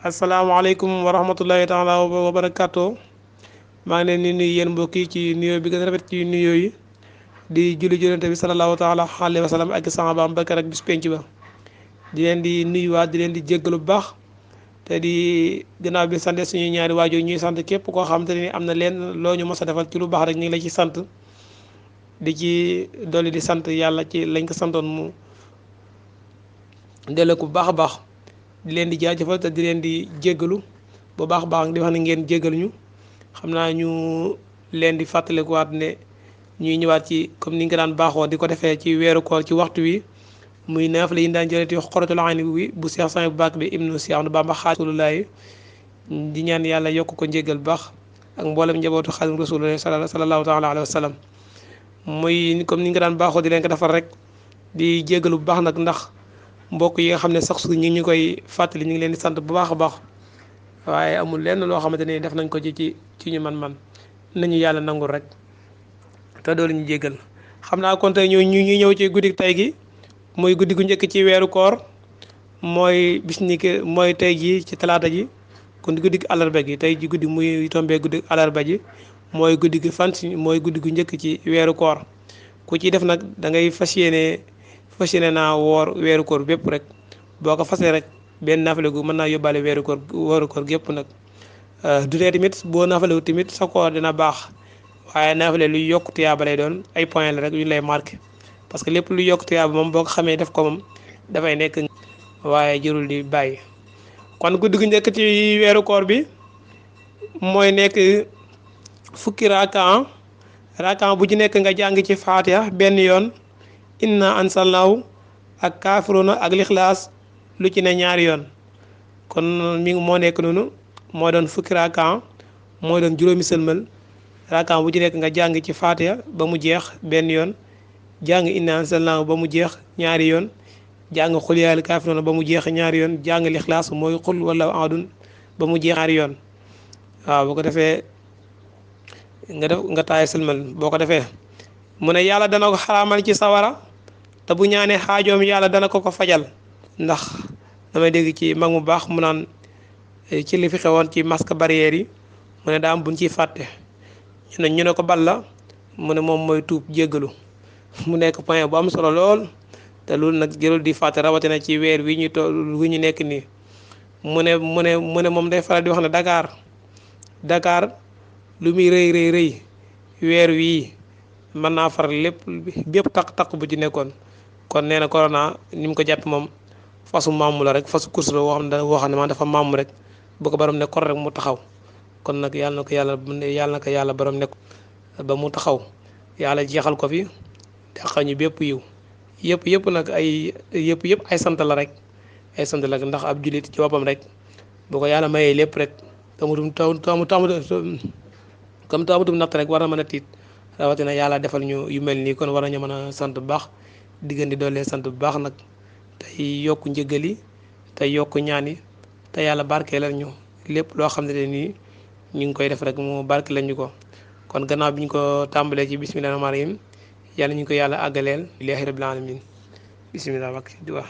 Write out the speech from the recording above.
asalaamaaleykum wa rahmatullahi taala wa barakaatu. maa ngi leen di nuyu yéen mbokk yi ci nuyoo bi gën a rafet ci nuyoo yi di julli jonante bi salallaahu taala alayhi wa sallam ak saxaabaam ba keroog bis penc ba di leen di nuyuwaat di leen di jéggalu bu baax te di gannaaw bi sant suñuy ñaari waajur ñuy sant képp koo xamante ne am na leen loo ñu mos a defal ci lu baax rek ñu ngi la ci sant di ci dolli di sant yàlla ci lañ ko santoon mu delloo ko bu baax a baax. di leen di jaajëfal te di leen di jéggalu bu baax a baax di wax ne ngeen jéggal ñu xam naa ñu leen di fàttalikuwaat ne ñuy ñëwaat ci comme ni nga daan baaxoo di ko defee ci weeru koor ci waxtu wi muy naafila yi ñu daan jëlee ci Xuratul Ayni bi bu Seex Sang bu baax bi ibnu Seex Ahmadu Bamba Xaadimu Rasuulillaahi di ñaan yàlla yokk ko njéggal bu baax ak mboolem njabootu Xaadimu Rasuulillaahi sallallaahu taala alayhi wa sallam muy comme ni nga daan baaxoo di leen ko defal rek di jéggalu bu baax nag ndax mbokk yi nga xam ne sax su ñu ngi ñu koy fàttali ñu ngi leen di sant bu baax a baax waaye amul lenn loo xamante ni def nañ ko ci ñu man-man nañu yàlla nangul rek te doolu ñu jéggal xam naa kon tey ñu ñëw ci guddi tey gi muy guddi gu njëkk ci weeru koor mooy bis ni ki mooy tey ji ci talaata ji kon guddi gi àllarba gi tey ji guddi muy tombee guddi àllarba ji mooy guddi gi mooy guddi gu njëkk ci weeru koor ku ci def nag da ngay fas yéene naa woor weeru koor bépp rek boo ko fasee rek benn naafale gu mën naa yóbbaale weeru koor gépp nag du tee tamit boo naafale tamit sa koor dina baax waaye naafale luy yokk tuyaaba lay doon ay point la rek yu ñu lay marqué parce que lépp luy yokk tuyaaba moom boo ko xamee def ko moom dafay nekk waaye jërul di bàyyi. kon guddi gu njëkk ci weeru koor bi mooy nekk fukki rakaan bu ci nekk nga jàng ci faatiha benn yoon inna ansalnaahu ak kaafiruna ak lixlaas lu ci ne ñaari yoon kon mi moo nekk noonu moo doon fukki rakaan mooy doon juróomi sëlmal rakaan bu ci nekk nga jàng ci faatiha ba mu jeex benn yoon jàng inna ansalnaahu ba mu jeex ñaari yoon jàng xul yaa ayyuhal kaafiruuna ba mu jeex ñaari yoon jàng lixlaas mooy xul wala ahadun ba mu jeex ñaari yoon waaw boo ko defee nga taay sëlmal boo ko defee mu ne yàlla dana ko xaraamal ci sawara te bu ñaanee xaajoom yàlla dana ko fajal ndax damay dégg ci mag mu baax mu naan ci li fi xewoon ci masque barrière yi mu ne daa am buñ ciy fàtte ñu ne ko bal la mu ne moom mooy tuub jéggalu mu nekk point bu am solo lool te loolu nag jërul di fàtte rawatina ci weer wi ñu nekk nii mu ne moom day faral di wax ne Dakar lu muy rëy weer wii mën naa faral lépp bépp taq bu ci nekkoon kon nee na corona ni mu ko jàppe moom fasu maamu la rek fasu course la woo xam ne man dafa maamu rek bu ko borom ne kor rek mu taxaw kon nag yàlla na ko yàlla borom nekk ba mu taxaw yàlla jeexal ko fi dàqa ñu bépp yiw yëpp nag yëpp ay sant la rek ay sant la ndax ab jullit ci boppam rek bu ko yàlla mayee lépp rek taamutum natt rek war na mën a tiit rawatina yàlla defal ñu yu mel nii kon war nañu mën a sant bu baax diggante doolee sant bu baax nag tey yokk njëgal yi tey yokk ñaan yi te yàlla barkeelal ñu lépp loo xam ne nii ñu ngi koy def rek mu barkeelal ñu ko kon gannaaw bi ñu ko tàmbalee ci bismillaahi rahmaani rahiim yàlla ñu ko yàlla àggaleel lillaahi rabbil aalamiin bismillah wak di wax